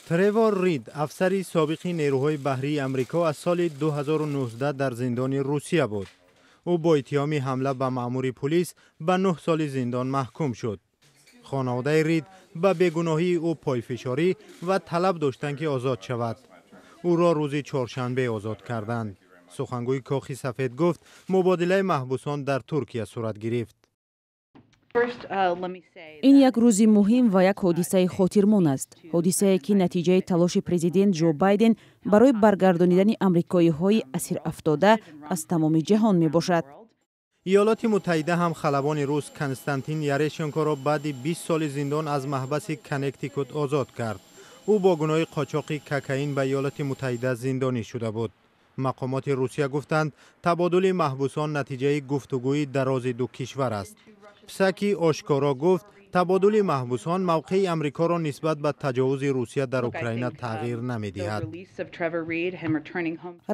Тревор Рид, афсари собиқи нерӯҳои баҳрии Амрико, аз соли 2019 дар зиндони Русия буд. Ӯ бо иттиҳоми ҳамла ба маъмури пулис ба 9 соли зиндон маҳкум шуд. Хонаводаи Рид ба бегуноҳии ӯ пойфишорӣ ва талаб доштанд, ки озод шавад. Ӯро рӯзи чоршанбе озод карданд. Сухангӯи Кохи Сафед гуфт, мубодилаи маҳбусон дар Туркия сурат гирифт. Ин як рӯзи муҳим ва як ҳодисаи хотирмон аст, ҳодисае, ки натиҷаи талоши президент Ҷо Байден барои баргардонидани амрикоиҳои асирафтода аз тамоми ҷаҳон мебошад. Иёлоти Муттаҳида ҳам халабони рус Константин Ярешенкоро баъди 20 соли зиндон аз маҳбаси Коннектикут озод кард. Ӯ бо гуноҳи қочоқи кокаин ба Иёлоти Муттаҳида зиндонӣ шуда буд. Мақомоти Русия гуфтанд, табодули маҳбусон натиҷаи гуфтугӯи дарози ду кишвар аст. Псаки ошкоро гуфт, табодули маҳбусон мавқеи Амрикоро нисбат ба таҷовузи Русия дар Украина тағйир намедиҳад.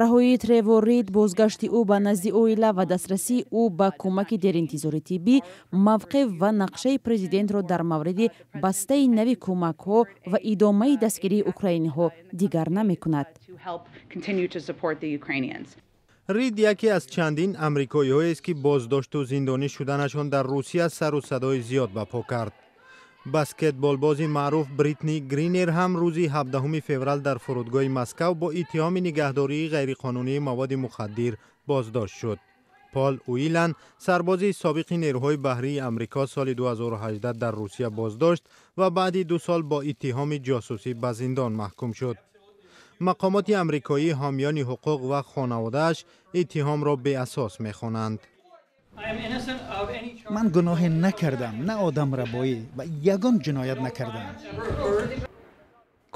Раҳоии Тревор Рид, бозгашти ӯ ба назди оила ва дастрасии ӯ ба кӯмаки деринтизори тиббӣ мавқеъ ва нақшаи президентро дар мавриди бастаи нави кӯмакҳо ва идомаи дастгирии украиниҳо дигар намекунад. Рид яке аз чандин амрикоиҳоест, ки боздошту зиндонӣ шуданашон дар Русия сару садои зиёд ба по кард. Баскетболбози маъруф Бритни Гринер ҳам рӯзи 17 феврал дар фурудгоҳи Москав бо иттиҳоми нигаҳдории ғайриқонунии маводи мухаддир боздошт шуд. Пол Уилан, сарбози собиқи нерӯҳои баҳрии Амрико, соли 2018 дар Русия боздошт ва баъди 2 сол бо иттиҳоми ҷосусӣ ба зиндон маҳкум шуд. Мақомоти амрикоӣ, ҳомиёни ҳуқуқ ва хонаводааш иттиҳомро беасос мехонанд. Ман гуноҳе накардам, на одамрабоӣ ва ягон ҷиноят накардам.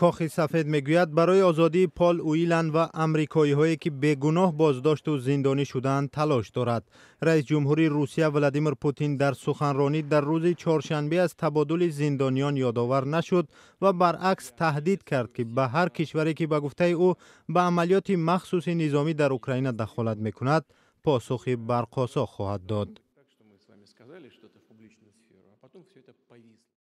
Кохи Сафед мегӯяд, барои озодии Пол Уилан ва амрикоиҳое, ки бегуноҳ боздошту зиндонӣ шудаанд, талош дорад. Раис ҷумҳури Русия Владимир Путин дар суханронӣ дар рӯзи чоршанбе аз табодули зиндониён ёдовар нашуд ва баръакс таҳдид кард, ки ба ҳар кишваре, ки ба гуфтаи ӯ ба амалиёти махсуси низомӣ дар Украина дахолат мекунад, посухи барқосо хоҳад дод. Сказали что-то в публичную сферу, а потом все это повисло.